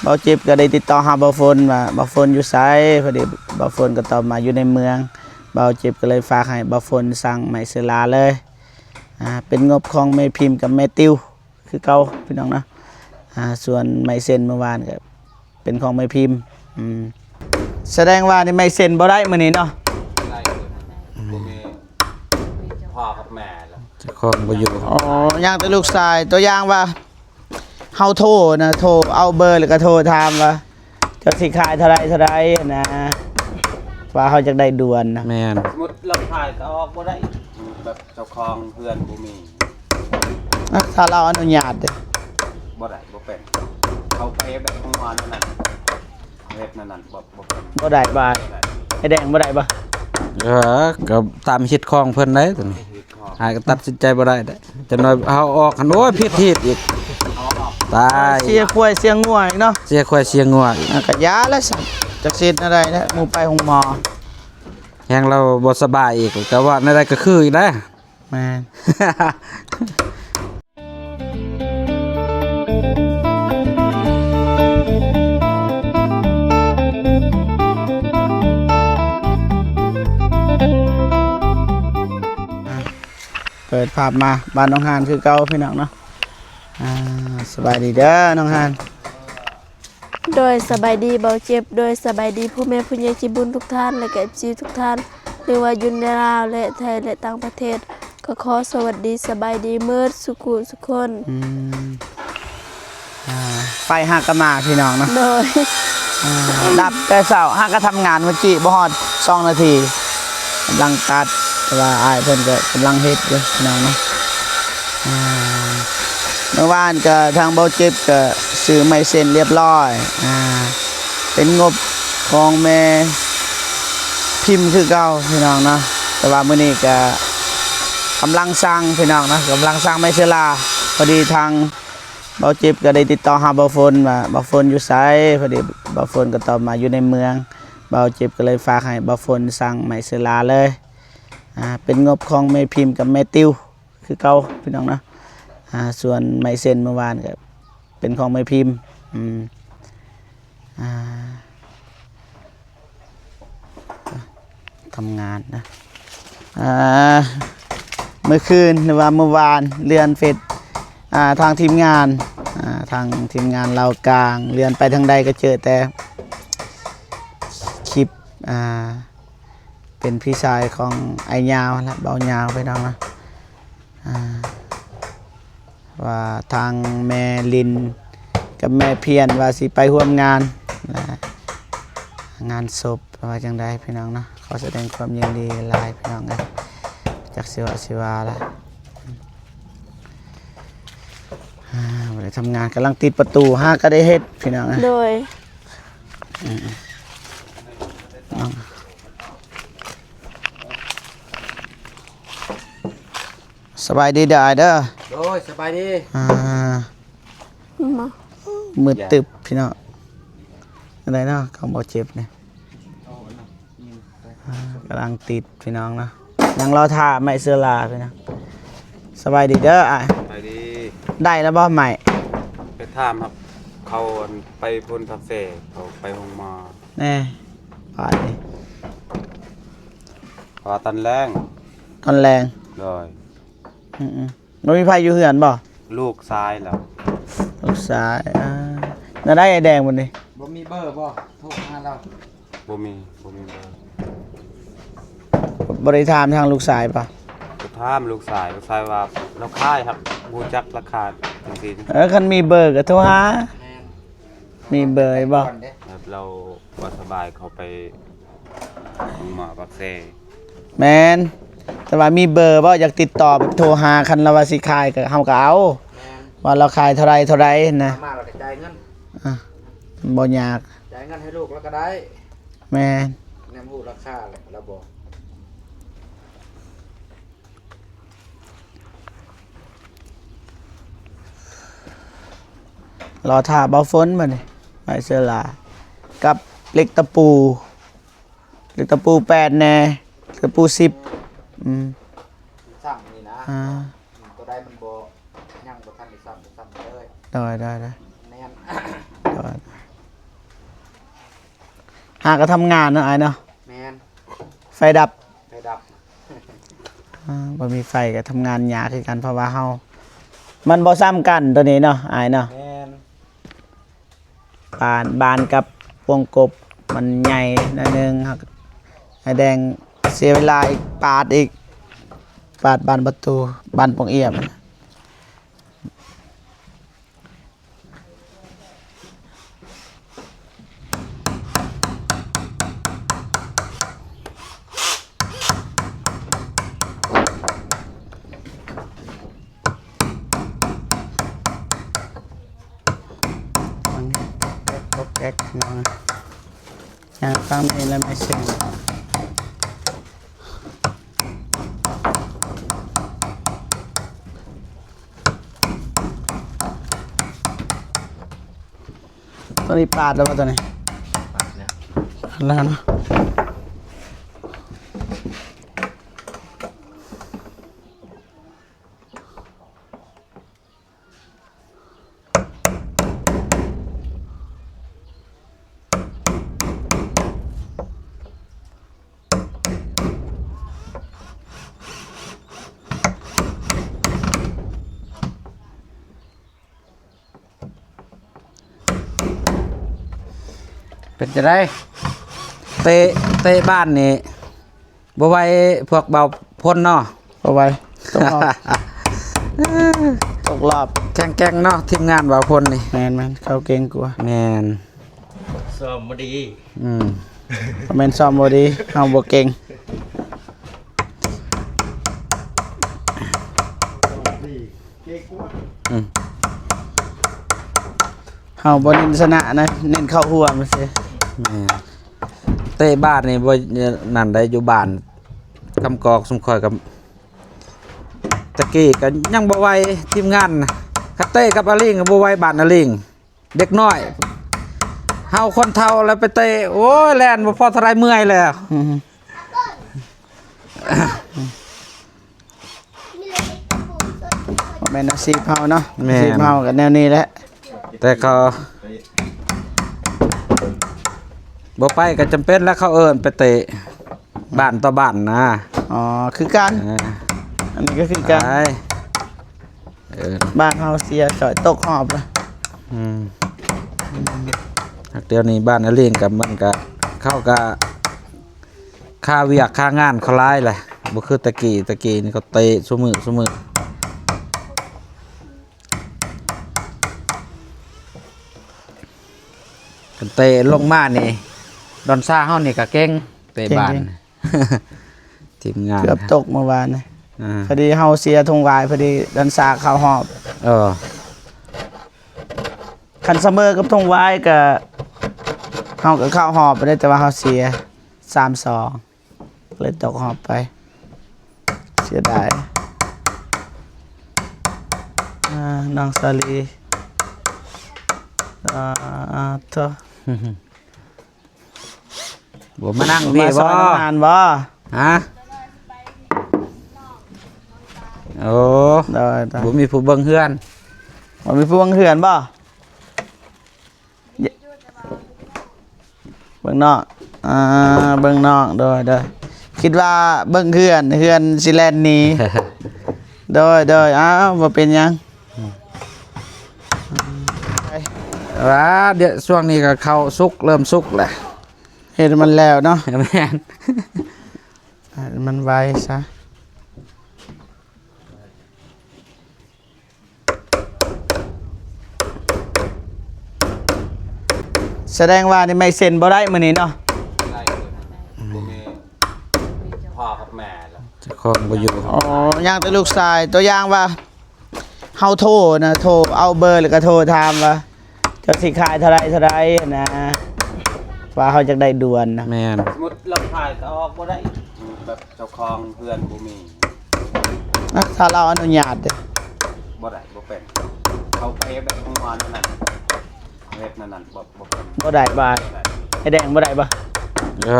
ບ່າວຈິບກໍໄດ້ຕິດຕໍ່ຫາບ່າວຝົນວ່າບ່າວຝົນຢູ່ໃສ, ພໍດີບ່າວຝົນກໍຕອບມາຢູ່ໃນເມືອງ. ບ່າວຈິບກໍເລີຍຝາກໃຫ້ບ່າວຝົນສັ່ງໄມ້ເຊື້ອລາເລີຍ. ອ່າ ເປັນງົບຂອງແມ່ພິມກັບແມ່ຕິວຄືເກົ່າພີ່ນ້ອງເນາະ. ອ່າ ສ່ວນໄມ້ເສັ້ນມື້ວານກໍເປັນຂອງແມ່ພິມ. ອືມ ສະແດງວ່ານີ້ໄມ້ເສັ້ນບໍ່ໄດ້ມື້ນີ້ເນາະ. ບໍ່ໄດ້ ບໍ່ມີພໍ່ກັບແມ່ແລ້ວ ເຈົ້າຂອງບໍ່ຢູ່. ອໍ ຍັງແຕ່ລູກຊາຍ. ຕົວຢ່າງວ່າ ເຮົາໂທນະ ໂທເອົາເບີແລ້ວກໍໂທຖາມວ່າ ເຈົ້າຊິຂາຍເທົ່າໃດ ເທົ່າໃດນະ ວ່າເຮົາຢາກໄດ້ດ່ວນນະ. ແມ່ນ ສົມມຸດເຮົາຂາຍກໍອອກບໍ່ໄດ້ ແບບເຈົ້າຂອງເຮືອນບໍ່ມີ. ອ່ະ ຖ້າລາວອະນຸຍາດເດ້? ບໍ່ໄດ້ ບໍ່ເປັນ. ເຂົາໄປແບບຂອງມັນນັ້ນ ເຮັດນັ້ນນັ້ນ ບໍ່ ບໍ່ເປັນ. ບໍ່ໄດ້ບໍ່ອ້າຍ? ບໍ່ໄດ້ ໄອ້ແດງບໍ່ໄດ້ບໍ່? ເອີ ກໍຕາມຮີດຄອງເພິ່ນໄດ໋ຕົວນີ້. ອ້າຍກໍຕັດສິນໃຈບໍ່ໄດ້ເດ້. ຈັກໜ້ອຍເຮົາອອກຫັ້ນ ໂອ້ຍ ຜິດຮີດອີກ. ຕາຍ ເສຍຄວາຍເສຍງົວອີກເນາະ. ເສຍຄວາຍເສຍງົວອີກ. ອ່າ ກະຢ່າລະຊັ້ນ ຈັກຊິເຮັດແນວໃດແຫຼະ. ໝູ່ໄປໂຮງໝໍ ແຮງລາວບໍ່ສະບາຍອີກ ກະວ່າແນວໃດກະຄືອີກນະ. ແມ່ນ. ເປີດພາບມາບ້ານໜອງຫານຄືເກົ່າພີ່ນ້ອງເນາະ. ອ່າ ສະບາຍດີເດີນ້ອງຫານ. ໂດຍ ສະບາຍດີບ່າວຈິບ. ໂດຍ ສະບາຍດີພໍ່ແມ່ຜູ້ໃຫຍ່ໃຈບຸນທຸກທ່ານ ແລະກະເອັຟຊີທຸກທ່ານ ຫຼືວ່າຢູ່ໃນລາວ ແລະໄທ ແລະຕ່າງປະເທດ ກໍຂໍສະຫວັດດີສະບາຍດີເໝິດສູ່ຜູ້ສູ່ຄົນ. ອືມ ອ່າ ໄຟຫາກະມາພີ່ນ້ອງເນາະ. ໂດຍ ອ່າ ດັບແຕ່ເຊົ້າ ຫາກະທຳງານເມື່ອກີ້ບໍ່ຮອດສອງນາທີ ກຳລັງຕັດ ແຕ່ວ່າອ້າຍເພິ່ນກໍກຳລັງເຮັດຢູ່ພີ່ນ້ອງເນາະ. ອ່າ ເມື່ອວານກໍທາງບ່າວຈິບກໍຊື້ໄມ້ເສັ້ນລຽບຮ້ອຍ ອ່າ ເປັນງົບຂອງແມ່ພິມຄືເກົ່າພີ່ນ້ອງເນາະ. ແຕ່ວ່າມື້ນີ້ກໍກຳລັງສັ່ງພີ່ນ້ອງເນາະ ກຳລັງສັ່ງໄມ້ເຊື້ອລາ. ພໍດີທາງບ່າວຈິບກໍໄດ້ຕິດຕໍ່ຫາບ່າວຝົນວ່າບ່າວຝົນຢູ່ໃສ, ພໍດີບ່າວຝົນກໍຕອບມາຢູ່ໃນເມືອງ. ບ່າວຈິບກໍເລີຍຝາກໃຫ້ບ່າວຝົນສັ່ງໄມ້ເຊື້ອລາເລີຍ. ອ່າ ເປັນງົບຂອງແມ່ພິມກັບແມ່ຕິວ ຄືເກົ່າພີ່ນ້ອງເນາະ. ອ່າ ສ່ວນໄມ້ເສັ້ນມື້ວານກໍເປັນຂອງແມ່ພິມ. ອືມ ອ່າ ທຳງານນະ. ອ່າ ມື້ຄືນ ຫຼືວ່າມື້ວານເລື່ອນເຟສ ອ່າ ທາງທີມງານ ອ່າ ທາງທີມງານລາວກາງ ເລື່ອນໄປທາງໃດກໍເຈີແຕ່ຄລິບ ອ່າ ເປັນພີ່ຊາຍຂອງອ້າຍຍາວແລະ ເບົາຍາວ ພີ່ນ້ອງເນາະ. ອ່າ ວ່າທາງແມ່ລິນກັບແມ່ພຽນວ່າຊິໄປຮ່ວມງານ ອ່າ ງານສົບ ວ່າຈັ່ງໃດພີ່ນ້ອງເນາະ. ຂໍສະແດງຄວາມຍິນດີຫຼາຍພີ່ນ້ອງເອີຍ. ຈັກຊິເວົ້າຊິວ່າລະ ອ່າ ບໍ່ໄດ້ທຳງານ ກຳລັງຕິດປະຕູ ຫາກໍໄດ້ເຮັດພີ່ນ້ອງເອີຍ. ໂດຍ ອືມ ສະບາຍດີເດີອ້າຍເດີ. ໂດຍ ສະບາຍດີ. ອ່າ ມາ ມືດຕຶບພີ່ນ້ອງ. ຈັ່ງໃດເນາະ ຂອງບໍ່ເຈັບນີ້. ອ່າ ກຳລັງຕິດພີ່ນ້ອງເນາະ ຍັງລໍຖ້າໄມ້ເຊື້ອລາພີ່ນ້ອງ. ສະບາຍດີເດີອ້າຍ. ສະບາຍດີ. ໄດ້ແລ້ວບໍ່ໄມ້? ໄປຖາມເຂົາ ເຂົາໄປພຸ້ນປາກເຊ ເຂົາໄປໂຮງໝໍ. ແນ່ ບາດນີ້ ເພາະວ່າຕອນແລງ ຕອນແລງ. ໂດຍ. ອືມໆ ບໍ່ມີໃຜຢູ່ເຮືອນບໍ່? ລູກຊາຍແລ້ວ. ລູກຊາຍ. ອ່າ ແນວໃດອ້າຍແດງບັດນີ້? ບໍ່ມີເບີບໍ່? ໂທຫາລາວ. ບໍ່ມີ ບໍ່ມີເບີ. ບໍ່ໄດ້ຖາມທາງລູກຊາຍບໍ່? ກໍຖາມລູກຊາຍ ລູກຊາຍວ່າລາວຂາຍ ຫາກບໍ່ຮູ້ຈັກລາຄາຈັ່ງຊີ້. ເອີ ຄັນມີເບີກໍໂທຫາ. ແມ່ນ. ມີເບີຢູ່ບໍ່? ແບບລາວບໍ່ສະບາຍ ເຂົາໄປໂຮງໝໍປາກເຊ. ແມ່ນ. ແຕ່ວ່າມີເບີບໍ່ ຢາກຕິດຕໍ່ ໂທຫາ ຄັນລາວວ່າຊິຂາຍ ກໍ ເຮົາກໍເອົາ. ແມ່ນ. ວ່າລາວຂາຍເທົ່າໃດ ເທົ່າໃດຫັ້ນນະ. ມາແລ້ວກໍຈ່າຍເງິນ. ອ່າ ບໍ່ຍາກ. ຈ່າຍເງິນໃຫ້ລູກລາວກໍໄດ້. ແມ່ນ. ແນມຮູ້ລາຄາແຫຼະ ລາວບອກ. ລໍຖ້າເບົາຝົນບັດນີ້ ໄມ້ເຊື້ອລາ ກັບເຫຼັກຕະປູ ເຫຼັກຕະປູແປດແນ່ ຕະປູສິບ. ອືມ ສ້ຳນີ້ນະ. ອ່າ ຕົວໃດມັນບໍ່ ຍັງບໍ່ທັນໄດ້ສ້ຳ ໄດ້ສ້ຳເລີຍ. ໂດຍ ໂດຍ ໂດຍ. ແມ່ນ. ໂດຍ. ຫາກໍທຳງານເນາະອ້າຍເນາະ. ແມ່ນ. ໄຟດັບ. ໄຟດັບ. ອ່າ ບໍ່ມີໄຟກໍທຳງານຍາກຄືກັນ ເພາະວ່າເຮົາ ມັນບໍ່ຊ້ຳກັນໂຕນີ້ເນາະອ້າຍເນາະ. ແມ່ນ. ບານ ບານກັບວົງກົບມັນໃຫຍ່ໜ້ອຍໜຶ່ງ ເຮົາກໍໃຫ້ແດງເສຍເວລາອີກ ປາດອີກ ປາດບານປະຕູ ບານປ່ອງອຽມ. ຟັງແກກໆ ເນາະ ຍັງຟັງເອງແລ້ວໄມ່ເຊັງ. ຕົວນີ້ປາດແລ້ວບໍ່ຕົວນີ້? ປາດແລ້ວ ປາດແລ້ວເນາະ. ເປັນຈັ່ງໃດ? ເຕະ ເຕະບານນີ້ ບໍ່ໄຫວພວກບ່າວພົນເນາະ. ບໍ່ໄຫວ ຕົກຮອບ ຕົກຮອບ. ແຂງແກ່ງເນາະ ທີມງານບ່າວພົນນີ້. ແມ່ນໆ ເຂົາເກັ່ງກວ່າ. ແມ່ນ. ຊ້ອມບໍ່ດີ. ອືມ ບໍ່ແມ່ນຊ້ອມບໍ່ດີ ເຮົາບໍ່ເກັ່ງ. ອືມ ເຮົາບໍ່ເນັ້ນຊະນະນະ ເນັ້ນເຂົ້າຮ່ວມຊື່. ແມ່ນ. ເຕະບານນີ້ບໍ່ ນັ້ນໄດ້ ຢູ່ບ້ານກຳກອກ ຊຸມຂ້ອຍກໍຕະກີ້ກໍຍັງບໍ່ໄຫວ ທີມງານນະ ຄັນເຕະກັບອາລິງກໍບໍ່ໄຫວ ບ້ານອາລິງ ເດັກນ້ອຍ. ເຮົາຄົນເຖົ້າແລ້ວໄປເຕະ ໂອ້ຍ ແລ່ນບໍ່ພໍເທົ່າໃດ ເມື່ອຍແລ້ວ. ອືມ ບໍ່ແມ່ນອາຊີບເຮົາເນາະ. ແມ່ນ. ອາຊີບເຮົາກໍແນວນີ້ແຫຼະ ແຕ່ເຂົາບໍ່ໄປກໍຈຳເປັນແລ້ວ ເຂົາເອີ້ນໄປເຕະບ້ານຕໍ່ບ້ານນະ. ອໍ ຄືກັນ. ເອີ ອັນນີ້ກໍຄືກັນ ໄປ ເອີ ບ້ານເຮົາເສຍ ຈ່ອຍຕົກຮອບລະ. ອືມ ດຽວນີ້ບ້ານອາລິງກໍ ມັນກໍ ເຂົາກໍ ຄ່າວຽກຄ່າງານເຂົາຫຼາຍແຫຼະ ບໍ່ຄືແຕ່ກີ້. ແຕ່ກີ້ນີ້ເຂົາເຕະຊຸມື້ ຊຸມື້. ຄັນເຕະລົງມານີ້ ດອນຊາເຮົານີ້ກໍເກັ່ງ ເຕະບານ. ເກັ່ງໆ ທີມງານເກືອບຕົກມື້ວານນີ້. ອ່າ ພໍດີເຮົາເສຍທົ່ງຫວາຍ ພໍດີດອນຊາເຂົ້າຮອບ. ເອີ ຄັນສະເໝີກັບທົ່ງຫວາຍກໍ ເຮົາກໍເຂົ້າຮອບໄປເດ້ ແຕ່ວ່າເຮົາເສຍ ສາມສອງ ເລີຍຕົກຮອບໄປ ເສຍດາຍ. ອ່າ ນ້ອງສາລີ ອ່າ ໂທ້ ບໍ່ມານັ່ງພີ້ບໍ່? ມາຊ່ອຍງານບໍ່? ຮະ? ໂອ້ ໂດຍໆ ບໍ່ມີຜູ້ເບິ່ງເຮືອນ. ບໍ່ມີຜູ້ເບິ່ງເຮືອນບໍ່? ເບິ່ງນອກ ອ່າ ເບິ່ງນອກ ໂດຍໆ ຄິດວ່າເບິ່ງເຮືອນ ເຮືອນຊິແລ່ນໜີ. ໂດຍໆ ອ້າວ ບໍ່ເປັນຫຍັງ. ວ່າດຽວ ຊ່ວງນີ້ກໍເຂົ້າສຸກ ເລີ່ມສຸກແຫຼະ ເຮັດໃຫ້ມັນແລ້ວເນາະ. ແມ່ນ ໃຫ້ມັນໄວຊະ. ສະແດງວ່ານີ້ໄມ້ເຊັນບໍ່ໄດ້ມື້ນີ້ເນາະ. ບໍ່ໄດ້ ບໍ່ມີພໍ່ກັບແມ່ແລ້ວ ເຈົ້າຂອງບໍ່ຢູ່. ອໍ ຍັງແຕ່ລູກຊາຍ. ຕົວຢ່າງວ່າເຮົາໂທນະ ໂທເອົາເບີ ແລ້ວກໍໂທຖາມວ່າ ເຈົ້າຊິຂາຍເທົ່າໃດ ເທົ່າໃດນະ ວ່າເຮົາຢາກໄດ້ດ່ວນນະ. ແມ່ນ. ສົມມຸດລາວຂາຍກໍອອກບໍ່ໄດ້ ແບບເຈົ້າຂອງເຮືອນບໍ່ມີ. ອ່ະ ຖ້າລາວອະນຸຍາດເດ້? ບໍ່ໄດ້ ບໍ່ເປັນ. ເຂົາໄປແບບປະມານນັ້ນ ເຮັດນັ້ນ ບໍ່ ບໍ່ເປັນ. ບໍ່ໄດ້ບໍ່? ບໍ່ໄດ້. ໄອ້ແດງບໍ່ໄດ້ບໍ່? ເອີ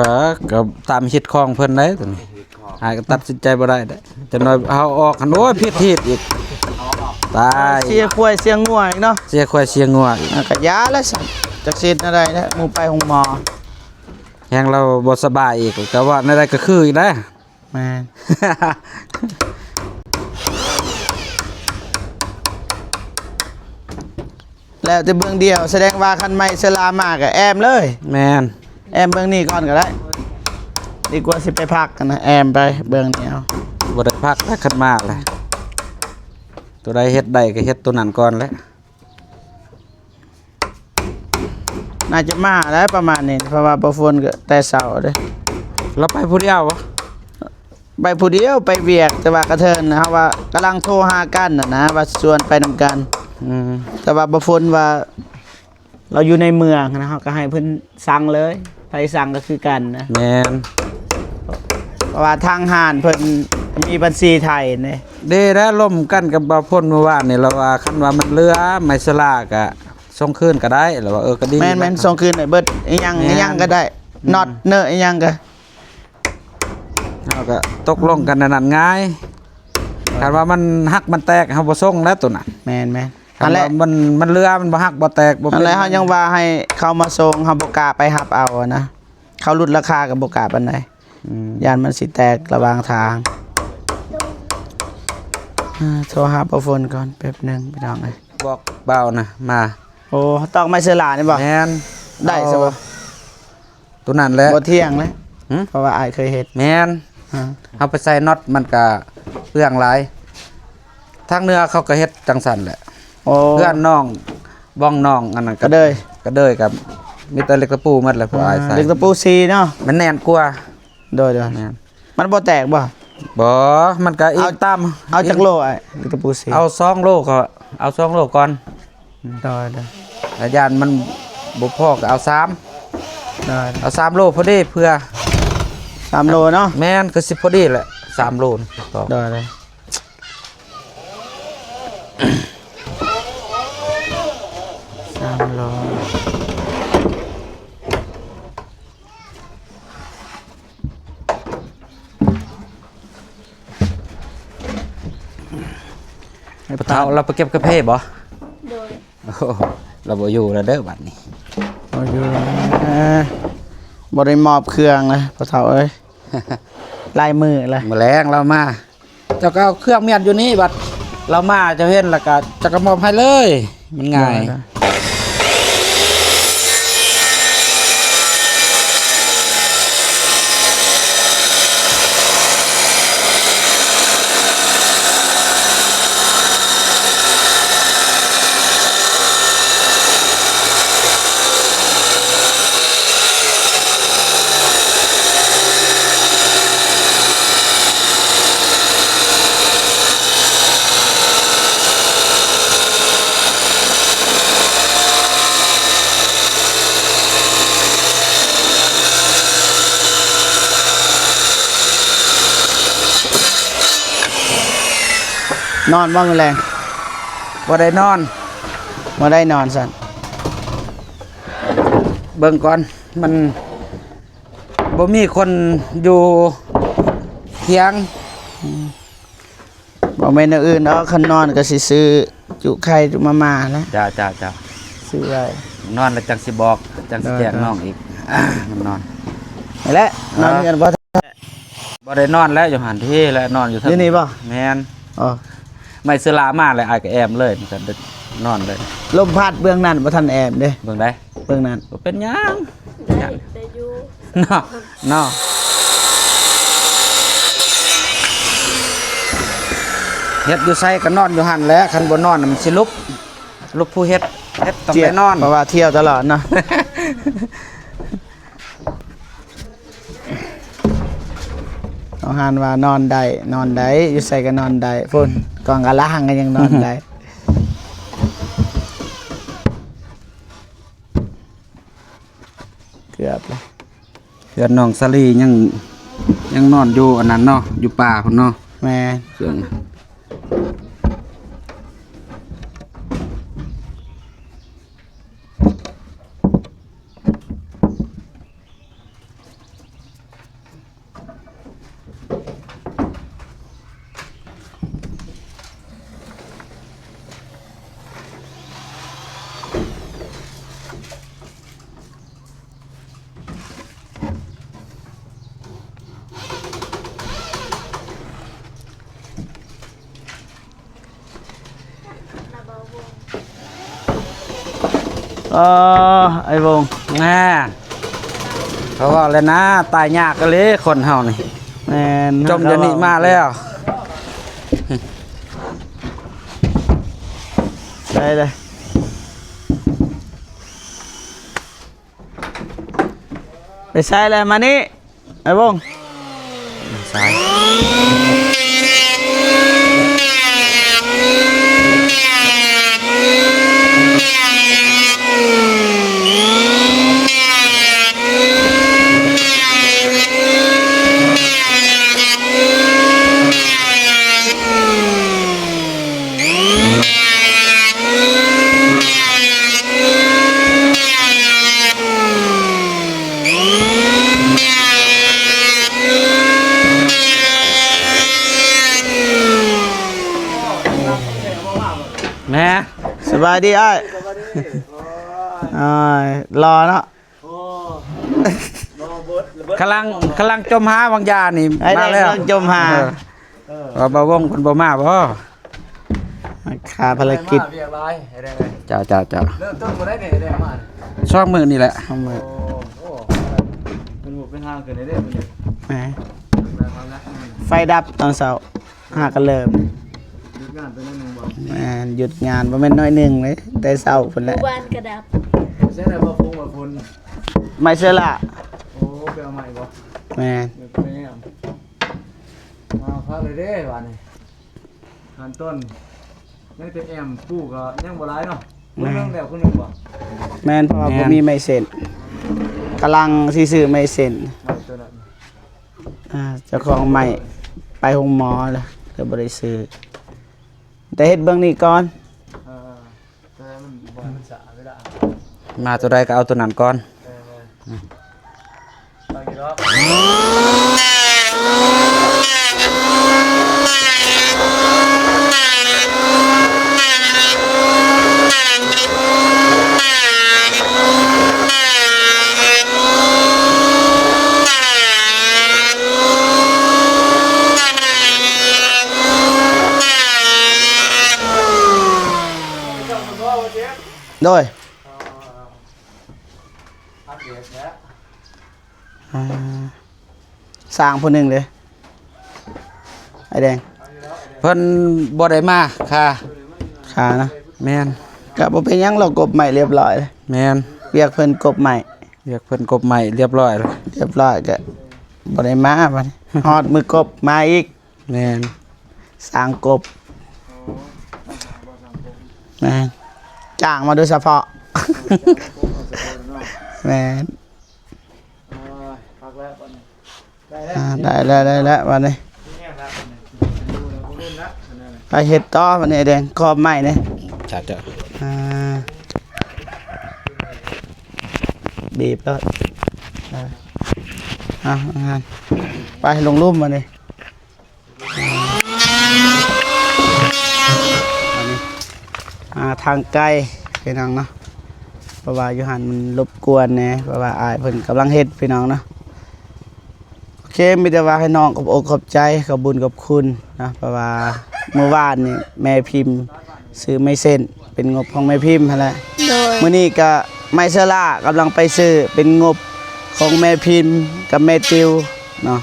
ກໍຕາມສິດຂອງເພິ່ນໄດ໋ ຕົວນີ້. ໃຫ້ຂອງ ອ້າຍກໍຕັດສິນໃຈບໍ່ໄດ້ເດ້. ຈັກໜ້ອຍເຮົາອອກຫັ້ນ ໂອ້ຍ ຜິດຮີດອີກ. ຕາຍ ເສຍຄວາຍເສຍງົວອີກເນາະ. ເສຍຄວາຍເສຍງົວອີກ. ອ່າ ກະຢ່າລະຊັ້ນ ຈັກຊິເຮັດແນວໃດແລ້ວ ໝູ່ໄປໂຮງໝໍ. ແຮງລາວບໍ່ສະບາຍອີກ ກໍເວົ້າແນວໃດກໍຄືອີກນະ. ແມ່ນ ແລ້ວແຕ່ເບື້ອງດຽວ ສະແດງວ່າຄັນໄມເຊີລາມາກໍແອ້ມເລີຍ. ແມ່ນ ແອ້ມເບື້ອງນີ້ກ່ອນກໍໄດ້ ດີກວ່າຊິໄປພັກຫັ້ນນະ ແອ້ມໄປເບື້ອງດຽວ ບໍ່ໄດ້ພັກແລ້ວ ຄັນມາແລ້ວ ຕົວໃດເຮັດໄດ້ກໍເຮັດຕົວນັ້ນກ່ອນແຫຼະ. ໜ້າຈະມາແລ້ວປະມານນີ້ ເພາະວ່າບໍ່ຝົນກໍແຕ່ເຊົ້າເດ້. ລາວໄປຜູ້ດຽວບໍ? ໄປຜູ້ດຽວ ໄປວຽກ ແຕ່ວ່າກະເທີນ ເຮົາວ່າກຳລັງໂທຫາກັນຫັ້ນນະ ວ່າຊວນໄປນຳກັນ. ອືມ ແຕ່ວ່າບໍ່ຝົນວ່າລາວຢູ່ໃນເມືອງນະ ເຮົາກໍໃຫ້ເພິ່ນສັ່ງເລີຍ ໃຜສັ່ງກໍຄືກັນນະ. ແມ່ນ ເພາະວ່າທາງຮ້ານເພິ່ນມີບັນຊີໄທເດ້. ເດ້ ໄດ້ລົມກັນກັບບ່າວພົນມື້ວານນີ້ ລາວວ່າຄັນວ່າມັນເຫຼືອໄມເຊີລາກະສົ່ງຄືນກໍໄດ້ ລາວວ່າ ເອີ ກໍດີ. ແມ່ນໆ ສົ່ງຄືນໃຫ້ເບິດ ອີຫຍັງ ແມ່ນ ອີຫຍັງກໍໄດ້ ອືມ ນັອດເນີ ອີຫຍັງກໍ ເຮົາກໍຕົກລົງກັນອັນນັ້ນງ່າຍ. ເອີ ຄັນວ່າມັນຫັກມັນແຕກ ເຮົາບໍ່ສົ່ງແລ້ວໂຕນັ້ນ. ແມ່ນໆ ຄັນວ່າ ອັນແລະ ມັນ ມັນເຫຼືອ ມັນບໍ່ຫັກບໍ່ແຕກ ບໍ່ເປັນ ອັນແລະ ເຮົາຍັງວ່າໃຫ້ເຂົາມາສົ່ງ ເຮົາບໍ່ກ້າໄປຮັບເອົານະ ເຂົາຫຼຸດລາຄາກໍບໍ່ກ້າປານໃດ. ອືມ ຢ້ານມັນຊິແຕກລະຫວ່າງທາງ. ໂທຫາບ່າວຝົນກ່ອນແປັບໜຶ່ງ ພີ່ນ້ອງເອີຍ. ບອກບ່າວນະມາ. ໂອ້ ຕອກໄມເຊີລານີ້ບໍ? ແມ່ນ ໄດ້ຊະບໍ? ຕົວນັ້ນແຫຼະ ບໍ່ທ່ຽງເລີຍ. ຫື? ເພາະວ່າອ້າຍເຄີຍເຮັດ. ແມ່ນ ອາ ເຮົາໄປໃສ່ນັອດມັນກະເປືອງຫຼາຍ. ທາງເໜືອເຂົາກະເຮັດຈັ່ງຊັ້ນແຫຼະ. ໂອ້ ເພື່ອນນ້ອງ ບ່ອງນ້ອງ ອັນນັ້ນກະເດີຍ ກະເດີຍ ກະມີແຕ່ເຫຼັກຕະປູໝົດແຫຼະ ພວກອ້າຍໃສ່. ເຫຼັກຕະປູສີ່ເນາະ ມັນແໜ້ນກວ່າ. ໂດຍໆ ແມ່ນ. ມັນບໍ່ແຕກບໍ່? ບໍ່ ມັນກະອີງຕາມ ເອົາຈັກໂລອ້າຍ ເຫຼັກຕະປູສີ່? ເອົາສອງໂລ ກໍເອົາສອງໂລກ່ອນ. ໂດຍໆ ແລ້ວຢ້ານມັນບໍ່ພໍກໍເອົາສາມ. ໂດຍ ເອົາສາມໂລພໍດີເພື່ອ ສາມໂລເນາະ. ແມ່ນ ຄືຊິພໍດີແຫຼະ ສາມໂລນີ້. ໂດຍໆ ສາມໂລ. ພໍ່ເຖົ້າລາວໄປເກັບກາເຟບໍ່? ໂດຍ ໂອ້ ລາວບໍ່ຢູ່ແລ້ວເດີບັດນີ້. ບໍ່ຢູ່ແລ້ວ ບໍ່ໄດ້ມອບເຄື່ອງແລ້ວພໍ່ເຖົ້າເອີຍ. ຫຼາຍມື້ແລ້ວ ມື້ແລງລາວມາ ເຈົ້າກໍເອົາເຄື່ອງມຽນຢູ່ນີ້ ບັດລາວມາເຈົ້າເຫັນແລ້ວກໍເຈົ້າກໍມອບໃຫ້ເລີຍ. ມັນງ່າຍ. ໂດຍ ໂດຍ. ນອນບໍ່ມື້ແລງ? ບໍ່ໄດ້ນອນ. ບໍ່ໄດ້ນອນຊັ້ນ. ເບິ່ງກ່ອນ ມັນບໍ່ມີຄົນຢູ່ທຽງ. ອືມ ບໍ່ແມ່ນແນວອື່ນດອກ ຄັນນອນກໍຊິຊື້ຈຸໄຂ່ຈຸມາມ່າແຫຼະ. ຈ້າໆໆ ຊື້ໄວ້ ນອນແລ້ວຈັ່ງຊິບອກ ຈັ່ງຊິແຈ້ງ ໂດຍໆ ນ້ອງອີກ. ມັນນອນ ນີ້ແຫຼະ ນອນເຮືອນບໍ່? ບໍ່ໄດ້ນອນແລ້ວ ຢູ່ຫັ້ນພີ້ແຫຼະ ນອນຢູ່ເທິງ. ຢູ່ນີ້ບໍ່? ແມ່ນ. ອໍ ໄມເຊີລາມາແລ້ວ ອ້າຍກໍແອ້ມເລີຍ ມັນກໍໄດ້ນອນເລີຍ. ລົມພັດເບື້ອງນັ້ນບໍ່ທັນແອ້ມເດ້. ເບື້ອງໃດ? ເບື້ອງນັ້ນ. ບໍ່ເປັນຫຍັງ. ໄດ້ ໄດ້ຢູ່ ເນາະ ເນາະ. ເຮັດຢູ່ໃສກໍນອນຢູ່ຫັ້ນແຫຼະ ຄັນບໍ່ນອນມັນຊິຫຼຸບ ຫຼຸບຜູ້ເຮັດ ເຮັດຕ້ອງໄດ້ນອນ ເພາະວ່າທ່ຽວຕະຫຼອດເນາະ. ເຮົາຫັ້ນວ່ານອນໄດ້ ນອນໄດ້ ຢູ່ໃສກໍນອນໄດ້. ພຸ້ນ ກອງກະລາງກໍຍັງນອນໄດ້. ເກືອບລະ ເຮືອນນ້ອງສາລີຍັງ ຍັງນອນຢູ່ອັນນັ້ນເນາະ ຢູ່ປ່າພຸ້ນເນາະ. ແມ່ນ. ເຄື່ອງ. ໂ ເອີ ອ້າຍວົງ ແນ່ ເຂົາເວົ້າແລ້ວນະ ຕາຍຍາກອີ່ຫຼີຄົນເຮົານີ້ ແມ່ນ ຈົມດຽວນີ້ມາແລ້ວ ໄດ້ເລີຍ ໄປໃສແລ້ວ ມານີ້ ໄອ້ວົງ ສາຍ ແມ່ ສະບາຍດີອ້າຍ ໂອ້ຍ ຫຼໍ່ເນາະ ໂອ້ ກຳລັງ ກຳລັງຈົມຫາວາງຢານີ້ ໄອ້ແດງ ມາແລ້ວ ກຳລັງຈົມຫາ ເອີ ເອີ ວ່າບ່າວວົງເພິ່ນບໍ່ມາບໍ່? ຄາພາລະກິດ ມາວຽກຫຼາຍ ໄອ້ແດງເອີຍ ເຈົ້າ ເຈົ້າ ເຈົ້າ ເລີ່ມຕົ້ນມື້ໃດນີ້ ໄອ້ແດງມານີ້? ສອງມື້ນີ້ແຫຼະ ສອງມື້ ໂອ້ ໂອ້ ເປັນຮູບເປັນຮ່າງຂຶ້ນເດ້ມື້ນີ້ ແໝ ໄຟດັບຕອນເຊົ້າ ຫາກະເລີ່ມ ຢຸດງານໄປໜ້ອຍໜຶ່ງບໍ່? ແມ່ນ ຢຸດງານບໍ່ແມ່ນໜ້ອຍໜຶ່ງເດ້ ແຕ່ເຊົ້າພຸ້ນແຫຼະ ໝູ່ບ້ານກະດັບ ໃຊ້ໄດ້ບໍ່? ພຸ້ນ ໄມ້ເຊື້ອລາ ໂອ້ ໄປເອົາໄມ້ບໍ່? ແມ່ນ ໄປແອ້ມ ມາພັກເລີຍເດ້ບາດນີ້ ຂັ້ນຕອນຍັງແຕ່ແອ້ມປູກກໍຍັງບໍ່ຫຼາຍເນາະ ແມ່ນ ຄົນໜຶ່ງແລ້ວຄົນໜຶ່ງບໍ່? ແມ່ນ ເພາະວ່າ ແມ່ນ ບໍ່ມີໄມ້ເສັ້ນ ກຳລັງຊິຊື້ໄມ້ເສັ້ນ ໄມ້ຕົວນັ້ນ ອ່າ ເຈົ້າຂອງໄມ້ໄປໂຮງໝໍແລ້ວ ກໍບໍ່ໄດ້ຊື້ ແຕ່ເຮັດເບື້ອງນີ້ກ່ອນ ເອີ ແຕ່ມັນບໍ່ໃຫ້ມັນສາເວລາ ມາຕົວໃດກໍເອົາຕົວນັ້ນກ່ອນ ເອີ ເອີ ອືມ ເອົາຢູ່ດອກ ໂດຍ ອ່າ ຊ່າງຜູ້ໜຶ່ງເດ້ ໄອ້ແດງ ເພິ່ນບໍ່ໄດ້ມາຄ່າ ຄ່ານະ ແມ່ນ ກະບໍ່ເປັນຫຍັງ ລາວກົບໄມ້ລຽບລ້ອຍ ແມ່ນ ວຽກເພິ່ນກົບໄມ້ ວຽກເພິ່ນກົບໄມ້ລຽບລ້ອຍ ລຽບລ້ອຍ ກະບໍ່ໄດ້ມາບັດນີ້ ຮອດມື້ກົບມາອີກ ແມ່ນ ຊ່າງກົບ ແມ່ນ ຈ້າງມາໂດຍສະເພາະ ແມ່ນ ອ່າ ໄດ້ແລ້ວ ໄດ້ແລ້ວ ໄດ້ແລ້ວບັດນີ້ ໄປເຮັດຕໍ່ບັດນີ້ ໄອ້ແດງ ຂອບໄມ້ນີ້ ຈ້າ ຈ້າ ອ່າ ບີບແລ້ວ ອ່າ ໄປລົງລຸ່ມບັດນີ້. ອັນນີ້ ອ່າ ທາງໄກພີ່ນ້ອງເນາະ ເພາະວ່າຢູ່ຫັ້ນມັນລົບກວນແດ່ ເພາະວ່າອ້າຍເພິ່ນກຳລັງເຮັດພີ່ນ້ອງເນາະ. ໂອເຄ ມີແຕ່ວ່າໃຫ້ນ້ອງຂອບອົກຂອບໃຈ ຂອບບຸນຂອບຄຸນເນາະ ເພາະວ່າມື້ວານນີ້ແມ່ພິມ ຊື້ໄມ້ເສັ້ນ ເປັນງົບຂອງແມ່ພິມຫັ້ນແຫຼະ. ໂດຍ ມື້ນີ້ກະໄມ້ເຊື້ອລາກຳລັງໄປຊື້ ເປັນງົບຂອງແມ່ພິມກັບແມ່ຕິວເນາະ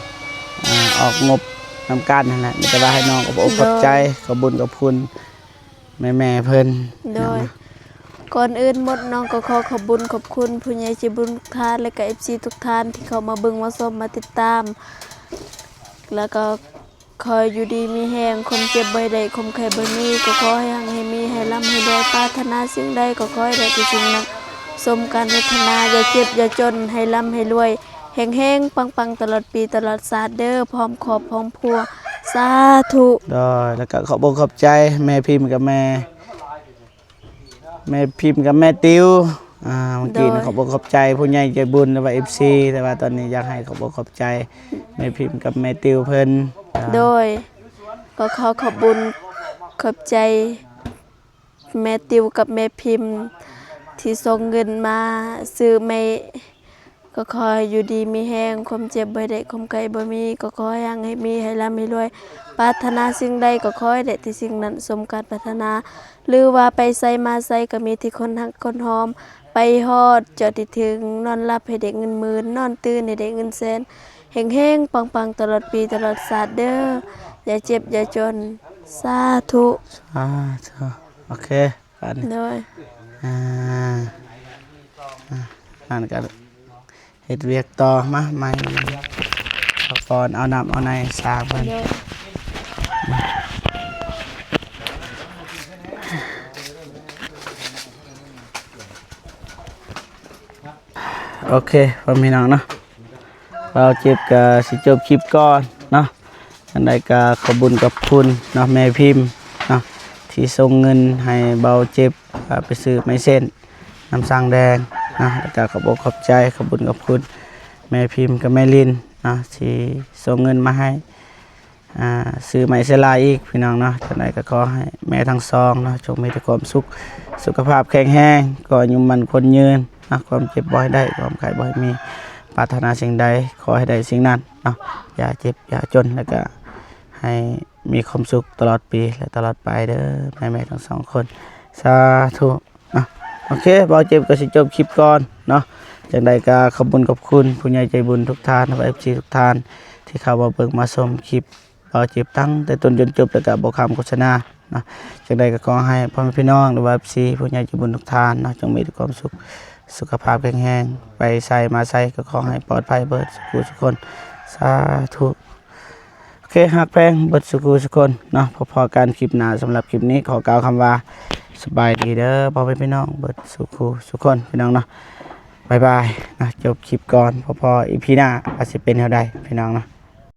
ອ່າ ອອກງົບນຳກັນຫັ້ນແຫຼະ. ມີແຕ່ວ່າໃຫ້ນ້ອງຂອບອົກຂອບໃຈ ໂດຍ ຂອບບຸນຂອບຄຸນແມ່ໆເພິ່ນ. ໂດຍ ເນາະ ກ່ອນອື່ນໝົດ ນ້ອງກໍຂໍຂອບບຸນຂອບຄຸນຜູ້ໃຫຍ່ໃຈບຸນທຸກທ່ານ ແລະກະເອັຟຊີທຸກທ່ານທີ່ເຂົ້າມາເບິ່ງມາຊົມມາຕິດຕາມ ແລ້ວກໍ ຂໍໃຫ້ຢູ່ດີມີແຮງ ຄວາມເຈັບບໍ່ໃຫ້ໄດ້ ຄວາມໄຂ້ບໍ່ມີ ກໍຂໍໃຫ້ຮັ່ງໃຫ້ມີ ໃຫ້ລ່ຳໃຫ້ລວຍ ປາດຖະໜາສິ່ງໃດກໍຂໍໃຫ້ໄດ້ແຕ່ສິ່ງນັ້ນ ສົມການປາດຖະໜາ ຢ່າເຈັບຢ່າຈົນ ໃຫ້ລ່ຳໃຫ້ລວຍ ແຮງໆ ປັງໆ ຕະຫຼອດປີຕະຫຼອດຊາດເດີ້ ພ້ອມຄອບພ້ອມຄົວ ສາທຸ. ໂດຍ ແລ້ວກໍຂອບອົກຂອບໃຈແມ່ພິມກັບແມ່ ແມ່ພິມກັບແມ່ຕິວ ອ່າ ເມື່ອກີ້ນີ້ ໂດຍ ຂອບອົກຂອບໃຈຜູ້ໃຫຍ່ໃຈບຸນ ຫຼືວ່າເອັຟຊີ ແຕ່ວ່າຕອນນີ້ຢາກໃຫ້ຂອບອົກຂອບໃຈແມ່ພິມກັບແມ່ຕິວເພິ່ນ. ໂດຍ ກໍຂໍຂອບບຸນຂອບໃຈແມ່ຕິວກັບແມ່ພິມ ທີ່ສົ່ງເງິນມາຊື້ໄມ້ ກໍຂໍໃຫ້ຢູ່ດີມີແຮງ ຄວາມເຈັບບໍ່ໃຫ້ໄດ້ ຄວາມໄຂ້ບໍ່ມີ ກໍຂໍໃຫ້ຮັ່ງໃຫ້ມີ ໃຫ້ລ່ຳໃຫ້ລວຍ ປາດຖະໜາສິ່ງໃດກໍຂໍໃຫ້ໄດ້ແຕ່ສິ່ງນັ້ນ ສົມການປາດຖະໜາ ຫຼືວ່າໄປໃສມາໃສກໍມີແຕ່ຄົນຮັກຄົນຫອມ ໄປຮອດຈຸດທີ່ເຖິງ. ນອນຫຼັບໃຫ້ໄດ້ເງິນໝື່ນ, ນອນຕື່ນໃຫ້ໄດ້ເງິນແສນ, ເຮັງໆປັງໆຕະຫຼອດປີຕະຫຼອດຊາດເດີ້. ຢ່າເຈັບຢ່າຈົນ. ສາທຸ. ສາທຸ. ໂອເຄ ບາດນີ້ ໂດຍ ອ່າ ອ່າ ນັ້ນກໍເຮັດວຽກຕໍ່. ມາ ມາ ເອົາກ່ອນ ເອົານ້ຳເອົາໃນສາເພິ່ນ ໂດຍ. ໂອເຄ ພໍ່ແມ່ພີ່ນ້ອງເນາະ, ບ່າວເຈັບກໍຊິຈົບຄລິບກ່ອນເນາະ. ຈັ່ງໃດກໍຂອບບຸນຂອບຄຸນເນາະ ແມ່ພິມເນາະ ທີ່ສົ່ງເງິນໃຫ້ບ່າວເຈັບ ອ່າ ໄປຊື້ໄມ້ເສັ້ນນຳຊ່າງແດງເນາະ. ແລ້ວກໍຂອບອົກຂອບໃຈ ຂອບບຸນຂອບຄຸນແມ່ພິມກັບແມ່ລິນເນາະ ທີ່ສົ່ງເງິນມາໃຫ້ ອ່າ ຊື້ໄມ້ເສຍຫຼາຍອີກ ພີ່ນ້ອງເນາະ. ຈັ່ງໃດກໍຂໍໃຫ້ແມ່ທັງສອງເນາະ ຈົ່ງມີແຕ່ຄວາມສຸກ ສຸຂະພາບແຂງແຮງ, ຂໍອາຍຸໝັ້ນຂວັນຍືນເນາະ, ຄວາມເຈັບບໍ່ໃຫ້ໄດ້ ຄວາມໄຂ້ບໍ່ໃຫ້ມີ, ປາດຖະໜາສິ່ງໃດຂໍໃຫ້ໄດ້ສິ່ງນັ້ນເນາະ, ຢ່າເຈັບຢ່າຈົນ, ແລ້ວກໍໃຫ້ມີຄວາມສຸກຕະຫຼອດປີ ແລະ ຕະຫຼອດໄປເດີ້ ແມ່ໆທັງສອງຄົນ. ສາທຸ. ອ່ະ ໂອເຄ ບ່າວເຈັບກໍຊິຈົບຄລິບກ່ອນເນາະ. ຈັ່ງໃດກໍຂອບບຸນຂອບຄຸນຜູ້ໃຫຍ່ໃຈບຸນທຸກທ່ານ ແລະ ເອັຟຊີ ທຸກທ່ານ ທີ່ເຂົ້າມາເບິ່ງມາຊົມຄລິບບ່າວເຈັບຕັ້ງແຕ່ຕົ້ນຈົນຈົບ ແລ້ວກໍບໍ່ຂ້າມໂຄສະນາເນາະ. ຈັ່ງໃດກໍຂໍໃຫ້ພໍ່ແມ່ພີ່ນ້ອງ ຫຼືວ່າ ເອັຟຊີ ຜູ້ໃຫຍ່ໃຈບຸນທຸກທ່ານເນາະ ຈົ່ງມີແຕ່ຄວາມສຸກ ສຸຂະພາບແຂງແຮງ, ໄປໃສມາໃສກໍຂໍໃຫ້ປອດໄພເບິດສູ່ຜູ້ສູ່ຄົນ. ສາທຸ. ໂອເຄ ຮັກແພງເບິດສູ່ຜູ້ສູ່ຄົນເນາະ. ພໍ້ໆກັນຄລິບໜ້າ. ສຳລັບຄລິບນີ້ຂໍກ່າວຄຳວ່າ ສະບາຍດີເດີ້ ພໍ່ແມ່ພີ່ນ້ອງເບິດສູ່ຜູ້ສູ່ຄົນ ພີ່ນ້ອງເນາະ. ບາຍບາຍເນາະ, ຈົບຄລິບກ່ອນ. ພໍ້ໆອີພີໜ້າວ່າຊິເປັນແນວໃດ ພີ່ນ້ອງເນາະ.